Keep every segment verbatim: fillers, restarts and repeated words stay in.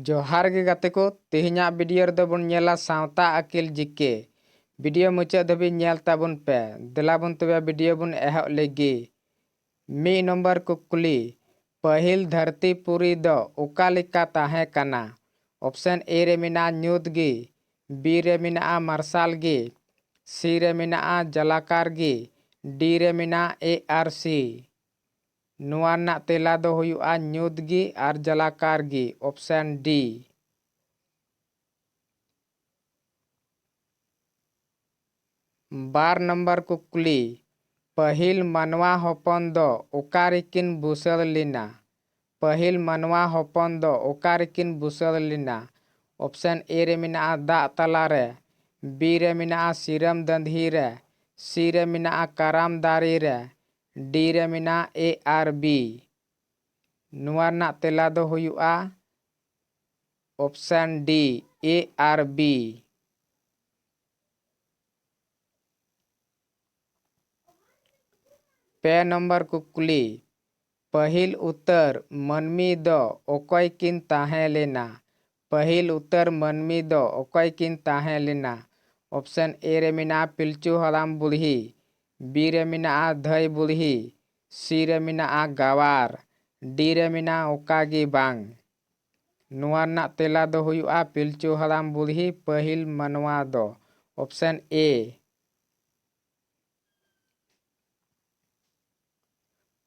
ᱡᱚᱦᱟᱨ ᱜᱮ ᱜᱟᱛᱮ ᱠᱚ, ᱛᱮᱦᱮᱧᱟᱜ video ᱨᱮᱫᱚ ᱵᱚᱱ ᱧᱮᱞᱟ ᱥᱟᱶᱛᱟ ᱟᱹᱠᱤᱞ ᱡᱤᱠᱮ᱾ Video ᱢᱩᱪᱟᱹᱫ ᱫᱷᱟᱹᱵᱤᱡ ᱧᱮᱞ ᱛᱟᱵᱚᱱ ᱯᱮ᱾ ᱫᱮᱞᱟ ᱵᱚᱱ ᱛᱚᱵᱮ video ᱵᱚᱱ ᱮᱦᱚᱵ ᱞᱮᱜᱮ᱾ ᱢᱤᱫ ᱱᱚᱢᱵᱚᱨ ᱠᱩᱠᱞᱤ, ᱯᱟᱹᱦᱤᱞ ᱫᱷᱟᱹᱨᱛᱤ ᱯᱩᱨᱤ ᱫᱚ ᱚᱠᱟ ᱞᱮᱠᱟ ᱛᱟᱦᱮᱸ ᱠᱟᱱᱟ? Option A ᱨᱮ ᱢᱮᱱᱟᱜᱼᱟ ᱧᱩᱛ ᱜᱮ, B ᱨᱮ ᱢᱮᱱᱟᱜᱼᱟ ᱢᱟᱨᱥᱟᱞ ᱜᱮ, C ᱨᱮ ᱢᱮᱱᱟᱜᱼᱟ ᱡᱟᱞᱟᱠᱟᱨ ᱜᱮ, D ᱨᱮ ᱢᱮᱱᱟᱜᱼᱟ A R C᱾ ᱱᱚᱣᱟ ᱨᱮᱱᱟᱜ ᱛᱮᱞᱟ ᱫᱚ ᱦᱩᱭᱩᱜᱼᱟ ᱧᱩᱛ ᱜᱮ ᱟᱨ ᱡᱟᱞᱟᱠᱟᱨ ᱜᱮ, option D᱾ ᱵᱟᱨ ᱱᱚᱢᱵᱚᱨ ᱠᱩᱠᱞᱤ, ᱯᱟᱹᱦᱤᱞ ᱢᱟᱱᱣᱟ ᱦᱚᱯᱚᱱ ᱫᱚ ᱚᱠᱟ ᱨᱮᱠᱤᱱ ᱵᱩᱥᱟᱹᱲ ᱞᱮᱱᱟ? ᱯᱟᱹᱦᱤᱞ ᱢᱟᱱᱣᱟ ᱦᱚᱯᱚᱱ ᱫᱚ ᱚᱠᱟ ᱨᱮᱠᱤᱱ ᱵᱩᱥᱟᱹᱲ ᱞᱮᱱᱟ? Option A ᱨᱮ ᱢᱮᱱᱟᱜᱼᱟ ᱫᱟᱜ ᱛᱟᱞᱟᱨᱮ, B ᱨᱮ ᱢᱮᱱᱟᱜᱼᱟ ᱥᱤᱨᱟᱹᱢ ᱫᱟᱺᱫᱷᱤ ᱨᱮ, C ᱨᱮ ᱢᱮᱱᱟᱜᱼᱟ ᱠᱟᱨᱟᱢ ᱫᱟᱨᱮ ᱨᱮ, D ᱨᱮ ᱢᱮᱱᱟᱜᱼᱟ A R B᱾ ᱱᱚᱣᱟ ᱨᱮᱱᱟᱜ ᱛᱮᱞᱟ ᱫᱚ ᱦᱩᱭᱩᱜᱼᱟ option D, A R B᱾ ᱯᱮ ᱱᱚᱢᱵᱚᱨ ᱠᱩᱠᱞᱤ, ᱯᱟᱹᱦᱤᱞ ᱩᱛᱟᱹᱨ ᱢᱟᱹᱱᱢᱤ ᱫᱚ ᱚᱠᱚᱭ ᱠᱤᱱ ᱛᱟᱦᱮᱸ ᱞᱮᱱᱟ? ᱯᱟᱹᱦᱤᱞ ᱩᱛᱟᱹᱨ ᱢᱟᱹᱱᱢᱤ ᱫᱚ ᱚᱠᱚᱭ ᱠᱤᱱ ᱛᱟᱦᱮᱸ ᱞᱮᱱᱟ? Option A ᱨᱮ ᱢᱮᱱᱟᱜᱼᱟ ᱯᱤᱞᱪᱩ ᱦᱟᱲᱟᱢ ᱵᱩᱲᱦᱤ, B ᱨᱮ ᱢᱮᱱᱟᱜᱼᱟ ᱫᱷᱟᱹᱭ ᱵᱩᱲᱦᱤ, C ᱨᱮ ᱢᱮᱱᱟᱜᱼᱟ ᱜᱟᱣᱟᱨ, D ᱨᱮ ᱢᱮᱱᱟᱜᱼᱟ ᱚᱠᱟ ᱜᱮ ᱵᱟᱝ᱾ ᱱᱚᱣᱟ ᱨᱮᱱᱟᱜ ᱛᱮᱞᱟ ᱫᱚ ᱦᱩᱭᱩᱜᱼᱟ ᱯᱤᱞᱪᱩ ᱦᱟᱲᱟᱢ ᱵᱩᱲᱦᱤ ᱯᱟᱹᱦᱤᱞ ᱢᱟᱱᱣᱟ ᱫᱚ, option A᱾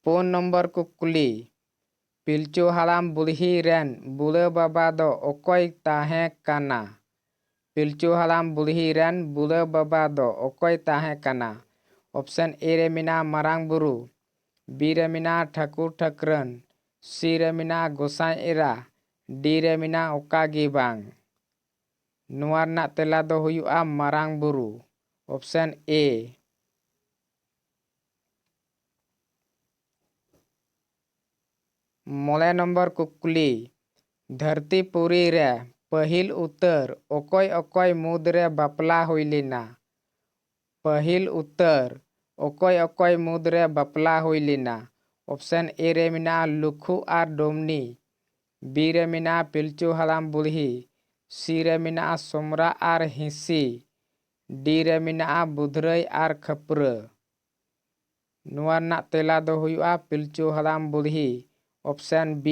ᱯᱩᱱ ᱱᱚᱢᱵᱚᱨ ᱠᱩᱠᱞᱤ, ᱯᱤᱞᱪᱩ ᱦᱟᱲᱟᱢ ᱵᱩᱲᱦᱤ ᱨᱮᱱ ᱵᱩᱲᱟᱹ ᱵᱟᱵᱟ ᱫᱚ ᱚᱠᱚᱭ ᱛᱟᱦᱮᱸ ᱠᱟᱱᱟ? ᱯᱤᱞᱪᱩ ᱦᱟᱲᱟᱢ ᱵᱩᱲᱦᱤ ᱨᱮᱱ ᱵᱩᱲᱟᱹ ᱵᱟᱵᱟ ᱫᱚ ᱚᱠᱚᱭ ᱛᱟᱦᱮᱸ ᱠᱟᱱᱟ? Option A ᱨᱮ ᱢᱮᱱᱟᱜᱼᱟ ᱢᱟᱨᱟᱝ ᱵᱩᱨᱩ, B ᱨᱮ ᱢᱮᱱᱟᱜᱼᱟ ᱴᱷᱟᱹᱠᱩᱨ ᱴᱷᱟᱹᱠᱨᱟᱹᱱ, C ᱨᱮ ᱢᱮᱱᱟᱜᱼᱟ ᱜᱚᱸᱥᱟᱭ ᱮᱨᱟ, D ᱨᱮ ᱢᱮᱱᱟᱜᱼᱟ ᱚᱠᱟ ᱜᱮ ᱵᱟᱝ᱾ ᱱᱚᱣᱟ ᱨᱮᱱᱟᱜ ᱛᱮᱞᱟ ᱫᱚ ᱦᱩᱭᱩᱜᱼᱟ ᱢᱟᱨᱟᱝ ᱵᱩᱨᱩ, option A᱾ ᱢᱚᱬᱮ ᱱᱚᱢᱵᱚᱨ ᱠᱩᱠᱞᱤ, ᱫᱷᱟᱹᱨᱛᱤ ᱯᱩᱨᱤ ᱨᱮ ᱯᱟᱹᱦᱤᱞ ᱩᱛᱟᱹᱨ ᱚᱠᱚᱭ ᱚᱠᱚᱭ ᱢᱩᱫᱽᱨᱮ ᱵᱟᱯᱞᱟ ᱦᱩᱭ ᱞᱮᱱᱟ? ᱯᱟᱹᱦᱤᱞ ᱩᱛᱟᱹᱨ ᱚᱠᱚᱭ ᱚᱠᱚᱭ ᱢᱩᱫᱽᱨᱮ ᱵᱟᱯᱞᱟ ᱦᱩᱭ ᱞᱮᱱᱟ? Option A ᱨᱮ ᱢᱮᱱᱟᱜᱼᱟ ᱞᱩᱠᱷᱩ ᱟᱨ ᱰᱳᱢᱱᱤ, B ᱨᱮ ᱢᱮᱱᱟᱜᱼᱟ ᱯᱤᱞᱪᱩ ᱦᱟᱲᱟᱢ ᱵᱩᱲᱦᱤ, C ᱨᱮ ᱢᱮᱱᱟᱜᱼᱟ ᱥᱚᱢᱨᱟ ᱟᱨ ᱦᱤᱸᱥᱤ, D ᱨᱮ ᱢᱮᱱᱟᱜᱼᱟ ᱵᱩᱫᱷᱨᱟᱹᱭ ᱟᱨ ᱠᱷᱟᱹᱯᱨᱟᱹ᱾ ᱱᱚᱣᱟ ᱨᱮᱱᱟᱜ ᱛᱮᱞᱟ ᱫᱚ ᱦᱩᱭᱩᱜᱼᱟ ᱯᱤᱞᱪᱩ ᱦᱟᱲᱟᱢ ᱵᱩᱲᱦᱤ, option B᱾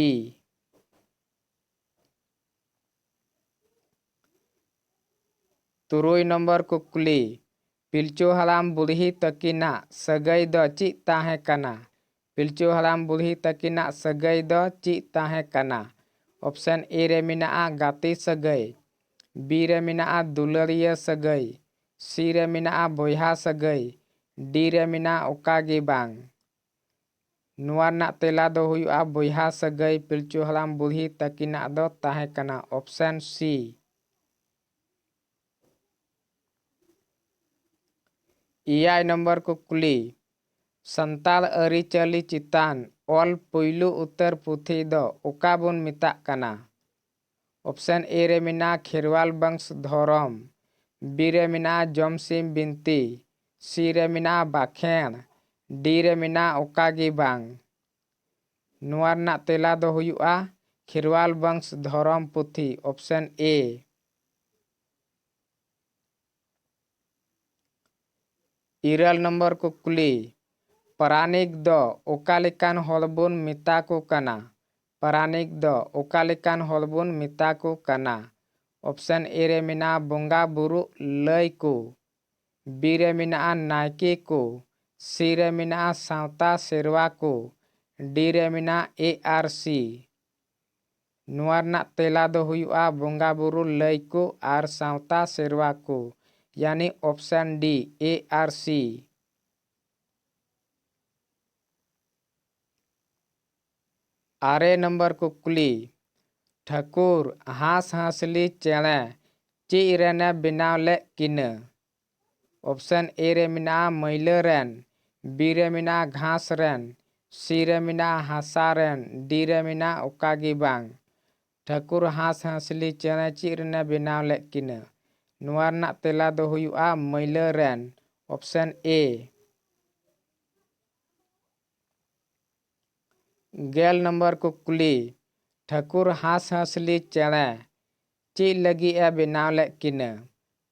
ᱛᱩᱨᱩᱭ ᱱᱚᱢᱵᱚᱨ ᱠᱩᱠᱞᱤ, ᱯᱤᱞᱪᱩ ᱦᱟᱲᱟᱢ ᱵᱩᱲᱦᱤ ᱛᱟᱹᱠᱤᱱᱟᱜ ᱥᱟᱹᱜᱟᱹᱭ ᱫᱚ ᱪᱮᱫ ᱛᱟᱦᱮᱸ ᱠᱟᱱᱟ? ᱯᱤᱞᱪᱩ ᱦᱟᱲᱟᱢ ᱵᱩᱲᱦᱤ ᱛᱟᱹᱠᱤᱱᱟᱜ ᱥᱟᱹᱜᱟᱹᱭ ᱫᱚ ᱪᱮᱫ ᱛᱟᱦᱮᱸ ᱠᱟᱱᱟ? Option A ᱨᱮ ᱢᱮᱱᱟᱜᱼᱟ ᱜᱟᱛᱮ ᱥᱟᱹᱜᱟᱹᱭ, B ᱨᱮ ᱢᱮᱱᱟᱜᱼᱟ ᱫᱩᱞᱟᱹᱲᱤᱭᱟᱹ ᱥᱟᱹᱜᱟᱹᱭ, C ᱨᱮ ᱢᱮᱱᱟᱜᱼᱟ ᱵᱚᱭᱦᱟ ᱥᱟᱹᱜᱟᱹᱭ, D ᱨᱮ ᱢᱮᱱᱟᱜᱼᱟ ᱚᱠᱟ ᱜᱮ ᱵᱟᱝ᱾ ᱱᱚᱣᱟ ᱨᱮᱱᱟᱜ ᱛᱮᱞᱟ ᱫᱚ ᱦᱩᱭᱩᱜᱼᱟ ᱵᱚᱭᱦᱟ ᱥᱟᱹᱜᱟᱹᱭ ᱯᱤᱞᱪᱩ ᱦᱟᱲᱟᱢ ᱵᱩᱲᱦᱤ ᱛᱟᱹᱠᱤᱱᱟᱜ ᱫᱚ ᱛᱟᱦᱮᱸ ᱠᱟᱱᱟ, option C᱾ ᱮᱭᱟᱭ ᱱᱚᱢᱵᱚᱨ ᱠᱩᱠᱞᱤ, ᱥᱟᱱᱛᱟᱲ ᱟᱹᱨᱤᱪᱟᱹᱞᱤ ᱪᱮᱛᱟᱱ ᱚᱞ ᱯᱩᱭᱞᱩ ᱩᱛᱟᱹᱨ ᱯᱩᱛᱷᱤ ᱫᱚ ᱚᱠᱟ ᱵᱚᱱ ᱢᱮᱛᱟᱜ ᱠᱟᱱᱟ? Option A ᱨᱮ ᱢᱮᱱᱟᱜᱼᱟ ᱠᱷᱮᱨᱣᱟᱞ ᱵᱚᱝᱥ ᱫᱷᱚᱨᱚᱢ, B ᱨᱮ ᱢᱮᱱᱟᱜᱼᱟ ᱡᱚᱢᱥᱤᱢ ᱵᱤᱱᱛᱤ, C ᱨᱮ ᱢᱮᱱᱟᱜᱼᱟ ᱵᱟᱠᱷᱮᱬ, D ᱨᱮ ᱢᱮᱱᱟᱜᱼᱟ ᱚᱠᱟ ᱜᱮ ᱵᱟᱝ᱾ ᱱᱚᱣᱟ ᱨᱮᱱᱟᱜ ᱛᱮᱞᱟ ᱫᱚ ᱦᱩᱭᱩᱜᱼᱟ ᱠᱷᱮᱨᱣᱟᱞ ᱵᱚᱝᱥ ᱫᱷᱚᱨᱚᱢ ᱯᱩᱛᱷᱤ, option A᱾ ᱤᱨᱟᱹᱞ ᱱᱚᱢᱵᱚᱨ ᱠᱩᱠᱞᱤ, ᱯᱟᱨᱟᱱᱤᱠ ᱫᱚ ᱚᱠᱟ ᱞᱮᱠᱟᱱ ᱦᱚᱲ ᱵᱚᱱ ᱢᱮᱛᱟ ᱠᱚ ᱠᱟᱱᱟ? ᱯᱟᱨᱟᱱᱤᱠ ᱫᱚ ᱚᱠᱟ ᱞᱮᱠᱟᱱ ᱦᱚᱲ ᱵᱚᱱ ᱢᱮᱛᱟ ᱠᱚ ᱠᱟᱱᱟ? Option A ᱨᱮ ᱢᱮᱱᱟᱜᱼᱟ ᱵᱚᱸᱜᱟ ᱵᱩᱨᱩ ᱞᱟᱹᱭ ᱠᱚ, B ᱨᱮ ᱢᱮᱱᱟᱜᱼᱟ ᱱᱟᱭᱠᱮ ᱠᱚ, C ᱨᱮ ᱢᱮᱱᱟᱜᱼᱟ ᱥᱟᱶᱛᱟ ᱥᱮᱨᱣᱟ ᱠᱚ, D ᱨᱮ ᱢᱮᱱᱟᱜᱼᱟ A R C᱾ ᱱᱚᱣᱟ ᱨᱮᱱᱟᱜ ᱛᱮᱞᱟ ᱫᱚ ᱦᱩᱭᱩᱜᱼᱟ ᱵᱚᱸᱜᱟ ᱵᱩᱨᱩ ᱞᱟᱹᱭ ᱠᱚ ᱟᱨ ᱥᱟᱶᱛᱟ ᱥᱮᱨᱣᱟ ᱠᱚ, ᱭᱟᱱᱤ option D, A R C᱾ Are number ᱠᱩᱠᱞᱤ, ᱴᱷᱟᱹᱠᱩᱨ ᱦᱟᱸᱥ ᱦᱟᱸᱥᱞᱤ ᱪᱮᱬᱮ ᱪᱮᱫ ᱨᱮᱱᱮ ᱵᱮᱱᱟᱣ ᱞᱮᱫ ᱠᱤᱱᱟᱹ? Option A ᱨᱮ ᱢᱮᱱᱟᱜᱼᱟ ᱢᱟᱹᱭᱞᱟᱹ ᱨᱮᱱ, B ᱨᱮ ᱢᱮᱱᱟᱜᱼᱟ ᱜᱷᱟᱥ ᱨᱮᱱ, C ᱨᱮ ᱢᱮᱱᱟᱜᱼᱟ ᱦᱟᱥᱟ ᱨᱮᱱ, D ᱨᱮ ᱢᱮᱱᱟᱜᱼᱟ ᱚᱠᱟ ᱜᱮ ᱵᱟᱝ᱾ ᱴᱷᱟᱹᱠᱩᱨ ᱦᱟᱸᱥ ᱦᱟᱸᱥᱞᱤ ᱪᱮᱬᱮ ᱪᱮᱫ ᱨᱮᱱᱮ ᱵᱮᱱᱟᱣ ᱞᱮᱫ ᱠᱤᱱᱟᱹ? ᱱᱚᱣᱟ ᱨᱮᱱᱟᱜ ᱛᱮᱞᱟ ᱫᱚ ᱦᱩᱭᱩᱜᱼᱟ ᱢᱟᱹᱭᱞᱟᱹ ᱨᱮᱱ, option A᱾ ᱜᱮᱞ ᱱᱚᱢᱵᱚᱨ ᱠᱩᱠᱞᱤ, ᱴᱷᱟᱹᱠᱩᱨ ᱦᱟᱸᱥ ᱦᱟᱸᱥᱞᱤ ᱪᱮᱬᱮ ᱪᱮᱫ ᱞᱟᱹᱜᱤᱫ ᱮ ᱵᱮᱱᱟᱣ ᱞᱮᱫ ᱠᱤᱱᱟᱹ?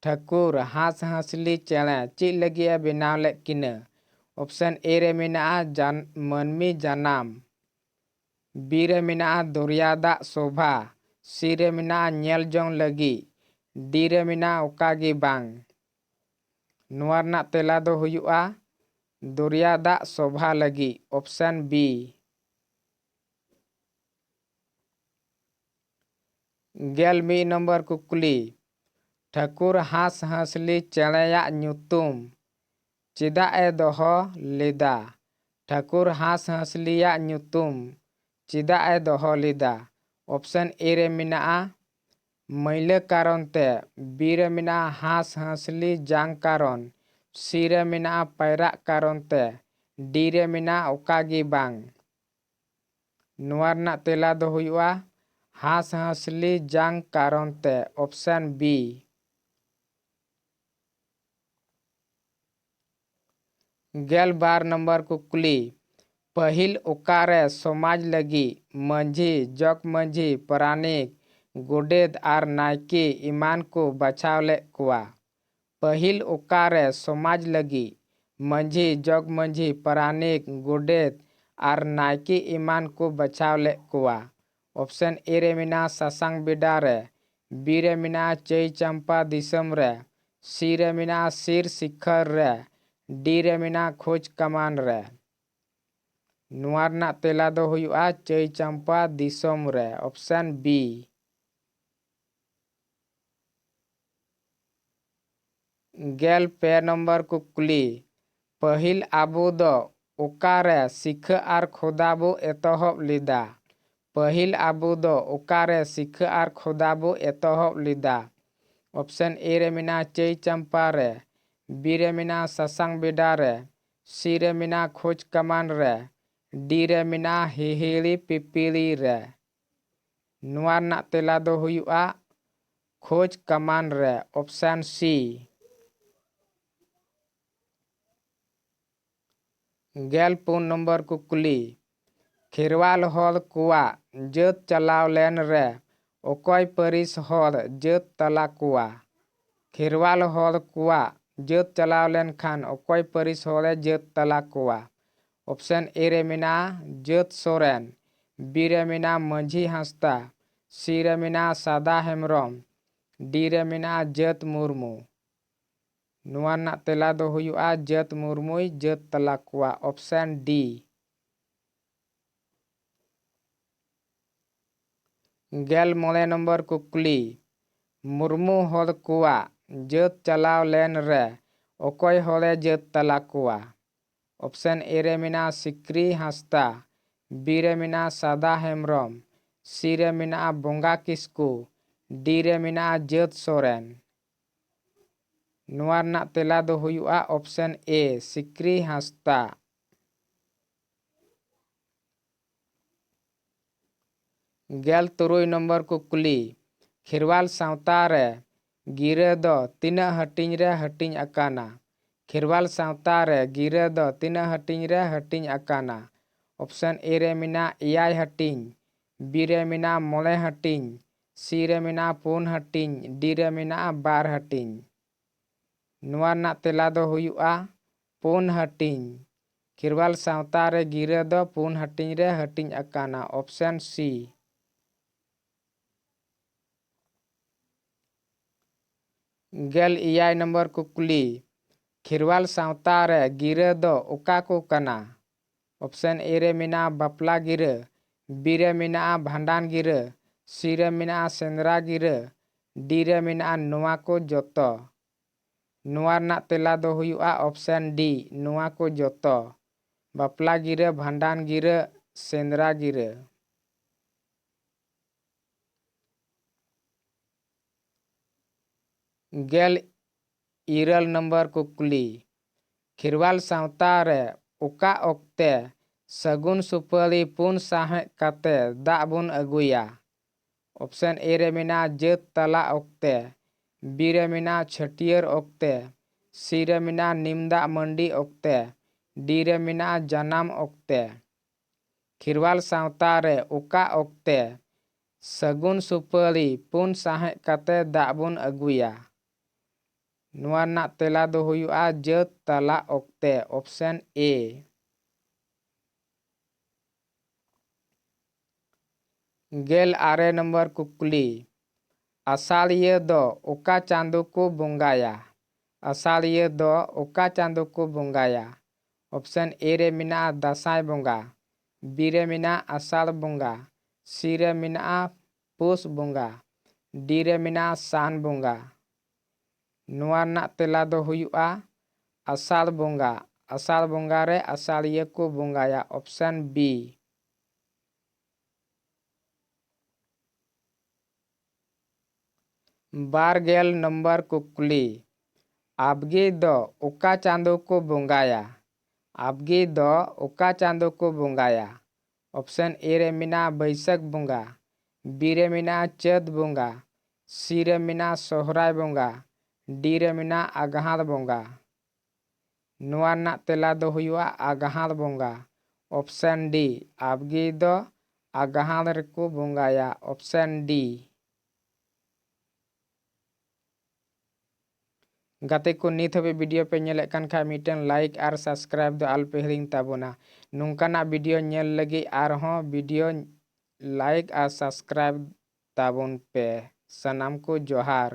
ᱴᱷᱟᱹᱠᱩᱨ ᱦᱟᱸᱥ ᱦᱟᱸᱥᱞᱤ ᱪᱮᱬᱮ ᱪᱮᱫ ᱞᱟᱹᱜᱤᱫ ᱮ ᱵᱮᱱᱟᱣ ᱞᱮᱫ ᱠᱤᱱᱟᱹ? ᱚᱯᱥᱮᱱ ᱮ ᱨᱮ ᱢᱮᱱᱟᱜᱼᱟ ᱡᱟᱱ-, ᱢᱟᱹᱱᱢᱤ ᱡᱟᱱᱟᱢ, ᱵᱤ ᱨᱮ ᱢᱮᱱᱟᱜᱼᱟ ᱫᱚᱨᱭᱟ ᱫᱟᱜ ᱥᱳᱵᱷᱟ, ᱥᱤ ᱨᱮ ᱢᱮᱱᱟᱜᱼᱟ ᱧᱮᱞ ᱡᱚᱝ ᱞᱟᱹᱜᱤᱫ, ᱰᱤ ᱨᱮ ᱢᱮᱱᱟᱜᱼᱟ ᱚᱠᱟ ᱜᱮ ᱵᱟᱝ᱾ ᱱᱚᱣᱟ ᱨᱮᱱᱟᱜ ᱛᱮᱞᱟ ᱫᱚ ᱦᱩᱭᱩᱜᱼᱟ ᱫᱚᱨᱭᱟ ᱫᱟᱜ ᱥᱳᱵᱷᱟ ᱞᱟᱹᱜᱤᱫ, ᱚᱯᱥᱮᱱ ᱵᱤ᱾ ᱜᱮᱞ ᱢᱤᱫ ᱱᱚᱢᱵᱚᱨ ᱠᱩᱠᱞᱤ, ᱴᱷᱟᱹᱠᱩᱨ ᱦᱟᱸᱥ ᱦᱟᱸᱥᱞᱤ ᱪᱮᱬᱮᱭᱟᱜ ᱧᱩᱛᱩᱢ ᱪᱮᱫᱟᱜ ᱮ ᱫᱚᱦᱚ ᱞᱮᱫᱟ? ᱴᱷᱟᱹᱠᱩᱨ ᱦᱟᱸᱥ ᱦᱟᱸᱥᱞᱤᱭᱟᱜ ᱧᱩᱛᱩᱢ ᱪᱮᱫᱟᱜ ᱮ ᱫᱚᱦᱚ ᱞᱮᱫᱟ? ᱚᱯᱥᱮᱱ ᱮ ᱨᱮ ᱢᱮᱱᱟᱜᱼᱟ ᱢᱟᱹᱭᱞᱟᱹ ᱠᱟᱨᱚᱱ ᱛᱮ, ᱵᱤ ᱨᱮ ᱢᱮᱱᱟᱜᱼᱟ ᱦᱟᱸᱥ ᱦᱟᱸᱥᱞᱤ ᱡᱟᱝ ᱠᱟᱨᱚᱱ, ᱥᱤ ᱨᱮ ᱢᱮᱱᱟᱜᱼᱟ ᱯᱟᱭᱨᱟᱜ ᱠᱟᱨᱚᱱ ᱛᱮ, ᱰᱤ ᱨᱮ ᱢᱮᱱᱟᱜᱼᱟ ᱚᱠᱟ ᱜᱮ ᱵᱟᱝ᱾ ᱱᱚᱣᱟ ᱨᱮᱱᱟᱜ ᱛᱮᱞᱟ ᱫᱚ ᱦᱩᱭᱩᱜᱼᱟ ᱦᱟᱸᱥ ᱦᱟᱸᱥᱞᱤ ᱡᱟᱝ ᱠᱟᱨᱚᱱ ᱛᱮ, ᱚᱯᱥᱮᱱ ᱵᱤ᱾ ᱜᱮᱞ ᱵᱟᱨ ᱱᱚᱢᱵᱚᱨ ᱠᱩᱠᱞᱤ, ᱯᱟᱹᱦᱤᱞ ᱚᱠᱟᱨᱮ ᱥᱚᱢᱟᱡᱽ ᱞᱟᱹᱜᱤᱫ ᱢᱟᱹᱡᱷᱤ, ᱡᱚᱜᱽ ᱢᱟᱹᱡᱷᱤ, ᱯᱟᱨᱟᱱᱤᱠ, ᱜᱚᱰᱮᱛ ᱟᱨ ᱱᱟᱭᱠᱮ ᱮᱢᱟᱱ ᱠᱚ ᱵᱟᱪᱷᱟᱣ ᱞᱮᱫ ᱠᱚᱣᱟ? ᱯᱟᱹᱦᱤᱞ ᱚᱠᱟᱨᱮ ᱥᱚᱢᱟᱡᱽ ᱞᱟᱹᱜᱤᱫ ᱢᱟᱹᱡᱷᱤ, ᱡᱚᱜᱽ ᱢᱟᱹᱡᱷᱤ, ᱯᱟᱨᱟᱱᱤᱠ, ᱜᱚᱰᱮᱛ ᱟᱨ ᱱᱟᱭᱠᱮ ᱮᱢᱟᱱ ᱠᱚ ᱵᱟᱪᱷᱟᱣ ᱞᱮᱫ ᱠᱚᱣᱟ? ᱚᱯᱥᱮᱱ ᱮ ᱨᱮ ᱢᱮᱱᱟᱜᱼᱟ ᱥᱟᱥᱟᱝ ᱵᱮᱰᱟ ᱨᱮ, ᱵᱤ ᱨᱮ ᱢᱮᱱᱟᱜᱼᱟ ᱪᱟᱹᱭ ᱪᱟᱢᱯᱟ ᱫᱤᱥᱚᱢ ᱨᱮ, ᱥᱤ ᱨᱮ ᱢᱮᱱᱟᱜᱼᱟ ᱥᱤᱨ ᱥᱤᱠᱷᱟᱹᱨ ᱨᱮ, ᱰᱤ ᱨᱮ ᱢᱮᱱᱟᱜᱼᱟ ᱠᱷᱳᱡᱽ ᱠᱟᱢᱟᱱ ᱨᱮ᱾ ᱱᱚᱣᱟ ᱨᱮᱱᱟᱜ ᱛᱮᱞᱟ ᱫᱚ ᱦᱩᱭᱩᱜᱼᱟ ᱪᱟᱹᱭ ᱪᱟᱢᱯᱟ ᱫᱤᱥᱚᱢ ᱨᱮ, ᱚᱯᱥᱮᱱ ᱵᱤ᱾ ᱜᱮᱞ ᱯᱮ ᱱᱚᱢᱵᱚᱨ ᱠᱩᱠᱞᱤ, ᱯᱟᱹᱦᱤᱞ ᱟᱵᱚ ᱫᱚ ᱚᱠᱟᱨᱮ ᱥᱤᱠᱷᱟᱹ ᱟᱨ ᱠᱷᱚᱫᱟ ᱵᱚ ᱮᱛᱚᱦᱚᱵ ᱞᱮᱫᱟ? ᱯᱟᱹᱦᱤᱞ ᱟᱵᱚ ᱫᱚ ᱚᱠᱟᱨᱮ ᱥᱤᱠᱷᱟᱹ ᱟᱨ ᱠᱷᱚᱫᱟ ᱵᱚ ᱮᱛᱚᱦᱚᱵ ᱞᱮᱫᱟ? ᱚᱯᱥᱮᱱ ᱮ ᱨᱮ ᱢᱮᱱᱟᱜᱼᱟ ᱪᱟᱹᱭ ᱪᱟᱢᱯᱟ ᱨᱮ, ᱵᱤ ᱨᱮ ᱢᱮᱱᱟᱜᱼᱟ ᱥᱟᱥᱟᱝ ᱵᱮᱰᱟ ᱨᱮ, ᱥᱤ ᱨᱮ ᱢᱮᱱᱟᱜᱼᱟ ᱠᱷᱳᱡᱽ ᱠᱟᱢᱟᱱ ᱨᱮ, ᱰᱤ ᱨᱮ ᱢᱮᱱᱟᱜᱼᱟ ᱦᱤᱦᱤᱲᱤ ᱯᱤᱯᱤᱲᱤ ᱨᱮ᱾ ᱱᱚᱣᱟ ᱨᱮᱱᱟᱜ ᱛᱮᱞᱟ ᱫᱚ ᱦᱩᱭᱩᱜᱼᱟ ᱠᱷᱳᱡᱽ ᱠᱟᱢᱟᱱ ᱨᱮ, ᱚᱯᱥᱮᱱ ᱥᱤ᱾ ᱜᱮᱞ ᱯᱩᱱ ᱱᱚᱢᱵᱚᱨ ᱠᱩᱠᱞᱤ, ᱠᱷᱮᱨᱣᱟᱞ ᱦᱚᱲ ᱠᱚᱣᱟᱜ ᱡᱟᱹᱛ ᱪᱟᱞᱟᱣ ᱞᱮᱱ ᱨᱮ ᱚᱠᱚᱭ ᱯᱟᱹᱨᱤᱥ ᱦᱚᱲ ᱡᱟᱹᱛ ᱛᱟᱞᱟ ᱠᱚᱣᱟ? ᱠᱷᱮᱨᱣᱟᱞ ᱦᱚᱲ ᱠᱚᱣᱟᱜ ᱡᱟᱹᱛ ᱪᱟᱞᱟᱣ ᱞᱮᱱᱠᱷᱟᱱ ᱚᱠᱚᱭ ᱯᱟᱹᱨᱤᱥ ᱦᱚᱲᱮ ᱡᱟᱹᱛ ᱛᱟᱞᱟ ᱠᱚᱣᱟ? ᱚᱯᱥᱮᱱ ᱮ ᱨᱮ ᱢᱮᱱᱟᱜᱼᱟ ᱡᱟᱹᱛ ᱥᱚᱨᱮᱱ, ᱵᱤ ᱨᱮ ᱢᱮᱱᱟᱜᱼᱟ ᱢᱟᱹᱡᱷᱤ ᱦᱟᱸᱥᱫᱟ, ᱥᱤ ᱨᱮ ᱢᱮᱱᱟᱜᱼᱟ ᱥᱟᱫᱟ ᱦᱮᱢᱵᱨᱚᱢ, ᱰᱤ ᱨᱮ ᱢᱮᱱᱟᱜᱼᱟ ᱡᱟᱹᱛ ᱢᱩᱨᱢᱩ᱾ ᱱᱚᱣᱟ ᱨᱮᱱᱟᱜ ᱛᱮᱞᱟ ᱫᱚ ᱦᱩᱭᱩᱜᱼᱟ ᱡᱟᱹᱛ ᱢᱩᱨᱢᱩᱭ ᱡᱟᱹᱛ ᱛᱟᱞᱟ ᱠᱚᱣᱟ, ᱚᱯᱥᱮᱱ ᱰᱤ᱾ ᱜᱮᱞ ᱢᱚᱬᱮ ᱱᱚᱢᱵᱚᱨ ᱠᱩᱠᱞᱤ, ᱢᱩᱨᱢᱩ ᱦᱚᱲ ᱠᱚᱣᱟᱜ ᱡᱟᱹᱛ ᱪᱟᱞᱟᱣ ᱞᱮᱱ ᱨᱮ ᱚᱠᱚᱭ ᱦᱚᱲᱮ ᱡᱟᱹᱛ ᱛᱟᱞᱟ ᱠᱚᱣᱟ? ᱚᱯᱥᱮᱱ ᱮ ᱨᱮ ᱢᱮᱱᱟᱜᱼᱟ ᱥᱤᱠᱨᱤ ᱦᱟᱸᱥᱫᱟ, ᱵᱤ ᱨᱮ ᱢᱮᱱᱟᱜᱼᱟ ᱥᱟᱫᱟ ᱦᱮᱢᱵᱨᱚᱢ, ᱥᱤ ᱨᱮ ᱢᱮᱱᱟᱜᱼᱟ ᱵᱚᱸᱜᱟ ᱠᱤᱥᱠᱩ, ᱰᱤ ᱨᱮ ᱢᱮᱱᱟᱜᱼᱟ ᱡᱟᱹᱛ ᱥᱚᱨᱮᱱ᱾ ᱱᱚᱣᱟ ᱨᱮᱱᱟᱜ ᱛᱮᱞᱟ ᱫᱚ ᱦᱩᱭᱩᱜᱼᱟ ᱚᱯᱥᱮᱱ ᱮ, ᱥᱤᱠᱨᱤ ᱦᱟᱸᱥᱫᱟ᱾ ᱜᱮᱞ ᱛᱩᱨᱩᱭ ᱱᱚᱢᱵᱚᱨ ᱠᱩᱠᱞᱤ, ᱠᱷᱮᱨᱣᱟᱞ ᱥᱟᱶᱛᱟ ᱨᱮ ᱜᱤᱨᱟᱹ ᱫᱚ ᱛᱤᱱᱟᱹᱜ ᱦᱟᱹᱴᱤᱧ ᱨᱮ ᱦᱟᱹᱴᱤᱧ ᱟᱠᱟᱱᱟ? ᱠᱷᱮᱨᱣᱟᱞ ᱥᱟᱶᱛᱟ ᱨᱮ ᱜᱤᱨᱟᱹ ᱫᱚ ᱛᱤᱱᱟᱹᱜ ᱦᱟᱹᱴᱤᱧ ᱨᱮ ᱦᱟᱹᱴᱤᱧ ᱟᱠᱟᱱᱟ? ᱚᱯᱥᱮᱱ ᱮ ᱨᱮ ᱢᱮᱱᱟᱜᱼᱟ ᱮᱭᱟᱭ ᱦᱟᱹᱴᱤᱧ, ᱵᱤ ᱨᱮ ᱢᱮᱱᱟᱜᱼᱟ ᱢᱚᱬᱮ ᱦᱟᱹᱴᱤᱧ, ᱥᱤ ᱨᱮ ᱢᱮᱱᱟᱜᱼᱟ ᱯᱩᱱ ᱦᱟᱹᱴᱤᱧ, ᱰᱤ ᱨᱮ ᱢᱮᱱᱟᱜᱼᱟ ᱵᱟᱨ ᱦᱟᱹᱴᱤᱧ᱾ ᱱᱚᱣᱟ ᱨᱮᱱᱟᱜ ᱛᱮᱞᱟ ᱫᱚ ᱦᱩᱭᱩᱜᱼᱟ ᱯᱩᱱ ᱦᱟᱹᱴᱤᱧ᱾ ᱠᱷᱮᱨᱣᱟᱞ ᱥᱟᱶᱛᱟ ᱨᱮ ᱜᱤᱨᱟᱹ ᱫᱚ ᱯᱩᱱ ᱦᱟᱹᱴᱤᱧ ᱨᱮ ᱦᱟᱹᱴᱤᱧ ᱟᱠᱟᱱᱟ, ᱚᱯᱥᱮᱱ ᱥᱤ᱾ ᱜᱮᱞ ᱮᱭᱟᱭ ᱱᱚᱢᱵᱚᱨ ᱠᱩᱠᱞᱤ, ᱠᱷᱮᱨᱣᱟᱞ ᱥᱟᱶᱛᱟ ᱨᱮ ᱜᱤᱨᱟᱹ ᱫᱚ ᱚᱠᱟ ᱠᱚ ᱠᱟᱱᱟ? ᱚᱯᱥᱮᱱ ᱮ ᱨᱮ ᱢᱮᱱᱟᱜᱼᱟ ᱵᱟᱯᱞᱟ ᱜᱤᱨᱟᱹ, ᱵᱤ ᱨᱮ ᱢᱮᱱᱟᱜᱼᱟ ᱵᱷᱟᱸᱰᱟᱱ ᱜᱤᱨᱟᱹ, ᱥᱤ ᱨᱮ ᱢᱮᱱᱟᱜᱼᱟ ᱥᱮᱸᱫᱽᱨᱟ ᱜᱤᱨᱟᱹ, ᱰᱤ ᱨᱮ ᱢᱮᱱᱟᱜᱼᱟ ᱱᱚᱣᱟ ᱠᱚ ᱡᱚᱛᱚ᱾ ᱱᱚᱣᱟ ᱨᱮᱱᱟᱜ ᱛᱮᱞᱟ ᱫᱚ ᱦᱩᱭᱩᱜᱼᱟ ᱚᱯᱥᱮᱱ ᱰᱤ, ᱱᱚᱣᱟ ᱠᱚ ᱡᱚᱛᱚ, ᱵᱟᱯᱞᱟ ᱜᱤᱨᱟᱹ, ᱵᱷᱟᱸᱰᱟᱱ ᱜᱤᱨᱟᱹ, ᱥᱮᱸᱫᱽᱨᱟ ᱜᱤᱨᱟᱹ᱾ ᱜᱮᱞ ᱤᱨᱟᱹᱞ ᱱᱚᱢᱵᱚᱨ ᱠᱩᱠᱞᱤ, ᱠᱷᱮᱨᱣᱟᱞ ᱥᱟᱶᱛᱟ ᱨᱮ ᱚᱠᱟ ᱚᱠᱛᱮ ᱥᱟᱹᱜᱩᱱ ᱥᱩᱯᱟᱹᱲᱤ ᱯᱩᱱ ᱥᱟᱦᱮᱸᱫ ᱠᱟᱛᱮ ᱫᱟᱜ ᱵᱚᱱ ᱟᱹᱜᱩᱭᱟ? ᱚᱯᱥᱮᱱ ᱮ ᱨᱮ ᱢᱮᱱᱟᱜᱼᱟ ᱡᱟᱹᱛ ᱛᱟᱞᱟ ᱚᱠᱛᱮ, ᱵᱤ ᱨᱮ ᱢᱮᱱᱟᱜᱼᱟ ᱪᱷᱟᱹᱴᱭᱟᱹᱨ ᱚᱠᱛᱮ, ᱥᱤ ᱨᱮ ᱢᱮᱱᱟᱜᱼᱟ ᱱᱤᱢ ᱫᱟᱜ ᱢᱟᱹᱱᱰᱤ ᱚᱠᱛᱮ, ᱰᱤ ᱨᱮ ᱢᱮᱱᱟᱜᱼᱟ ᱡᱟᱱᱟᱢ ᱚᱠᱛᱮ᱾ ᱠᱷᱮᱨᱣᱟᱞ ᱥᱟᱶᱛᱟ ᱨᱮ ᱚᱠᱟ ᱚᱠᱛᱮ ᱥᱟᱹᱜᱩᱱ ᱥᱩᱯᱟᱹᱲᱤ ᱯᱩᱱ ᱥᱟᱦᱮᱸᱫ ᱠᱟᱛᱮ ᱫᱟᱜ ᱵᱚᱱ ᱟᱹᱜᱩᱭᱟ? ᱱᱚᱣᱟ ᱨᱮᱱᱟᱜ ᱛᱮᱞᱟ ᱫᱚ ᱦᱩᱭᱩᱜᱼᱟ ᱡᱟᱹᱛ ᱛᱟᱞᱟ ᱚᱠᱛᱮ, option A᱾ ᱜᱮᱞ ᱟᱨᱮ ᱱᱚᱢᱵᱚᱨ ᱠᱩᱠᱞᱤ, ᱟᱥᱟᱲᱤᱭᱟᱹ ᱫᱚ ᱚᱠᱟ ᱪᱟᱸᱫᱚ ᱠᱚ ᱵᱚᱸᱜᱟᱭᱟ? ᱟᱥᱟᱲᱤᱭᱟᱹ ᱫᱚ ᱚᱠᱟ ᱪᱟᱸᱫᱚ ᱠᱚ ᱵᱚᱸᱜᱟᱭᱟ? Option A ᱨᱮ ᱢᱮᱱᱟᱜᱼᱟ ᱫᱟᱸᱥᱟᱭ ᱵᱚᱸᱜᱟ, B ᱨᱮ ᱢᱮᱱᱟᱜᱼᱟ ᱟᱥᱟᱲ ᱵᱚᱸᱜᱟ, C ᱨᱮ ᱢᱮᱱᱟᱜᱼᱟ ᱯᱩᱥ ᱵᱚᱸᱜᱟ, D ᱨᱮ ᱢᱮᱱᱟᱜᱼᱟ ᱥᱟᱱ ᱵᱚᱸᱜᱟ᱾ ᱱᱚᱣᱟ ᱨᱮᱱᱟᱜ ᱛᱮᱞᱟ ᱫᱚ ᱦᱩᱭᱩᱜᱼᱟ ᱟᱥᱟᱲ ᱵᱚᱸᱜᱟ᱾ ᱟᱥᱟᱲ ᱵᱚᱸᱜᱟ ᱨᱮ ᱟᱥᱟᱲᱤᱭᱟᱹ ᱠᱚ ᱵᱚᱸᱜᱟᱭᱟ, option B᱾ ᱵᱟᱨ ᱜᱮᱞ ᱱᱚᱢᱵᱚᱨ ᱠᱩᱠᱞᱤ, ᱟᱵᱽᱜᱮ ᱫᱚ ᱚᱠᱟ ᱪᱟᱸᱫᱚ ᱠᱚ ᱵᱚᱸᱜᱟᱭᱟ? ᱟᱵᱽᱜᱮ ᱫᱚ ᱚᱠᱟ ᱪᱟᱸᱫᱚ ᱠᱚ ᱵᱚᱸᱜᱟᱭᱟ? Option A ᱨᱮ ᱢᱮᱱᱟᱜᱼᱟ ᱵᱟᱹᱭᱥᱟᱹᱠᱷ ᱵᱚᱸᱜᱟ, B ᱨᱮ ᱢᱮᱱᱟᱜᱼᱟ ᱪᱟᱹᱛ ᱵᱚᱸᱜᱟ, C ᱨᱮ ᱢᱮᱱᱟᱜᱼᱟ ᱥᱚᱦᱨᱟᱭ ᱵᱚᱸᱜᱟ, D ᱨᱮ ᱢᱮᱱᱟᱜᱼᱟ ᱟᱜᱷᱟᱬ ᱵᱚᱸᱜᱟ᱾ ᱱᱚᱣᱟ ᱨᱮᱱᱟᱜ ᱛᱮᱞᱟ ᱫᱚ ᱦᱩᱭᱩᱜᱼᱟ ᱟᱜᱷᱟᱬ ᱵᱚᱸᱜᱟ, option D᱾ ᱟᱵᱽᱜᱮ ᱫᱚ ᱟᱜᱷᱟᱬ ᱨᱮᱠᱚ ᱵᱚᱸᱜᱟᱭᱟ, option D᱾ ᱜᱟᱛᱮ ᱠᱚ, ᱱᱤᱛ ᱦᱟᱹᱵᱤᱡ video ᱯᱮ ᱧᱮᱞᱮᱫ ᱠᱟᱱ ᱠᱷᱟᱱ ᱢᱤᱫᱴᱮᱱ like ᱟᱨ subscribe ᱫᱚ ᱟᱞᱚᱯᱮ ᱦᱤᱲᱤᱧ ᱛᱟᱵᱚᱱᱟ᱾ ᱱᱚᱝᱠᱟᱱᱟᱜ video ᱧᱮᱞ ᱞᱟᱹᱜᱤᱫ ᱟᱨᱦᱚᱸ video like ᱟᱨ subscribe ᱛᱟᱵᱚᱱ ᱯᱮ᱾ ᱥᱟᱱᱟᱢ ᱠᱚ ᱡᱚᱦᱟᱨ᱾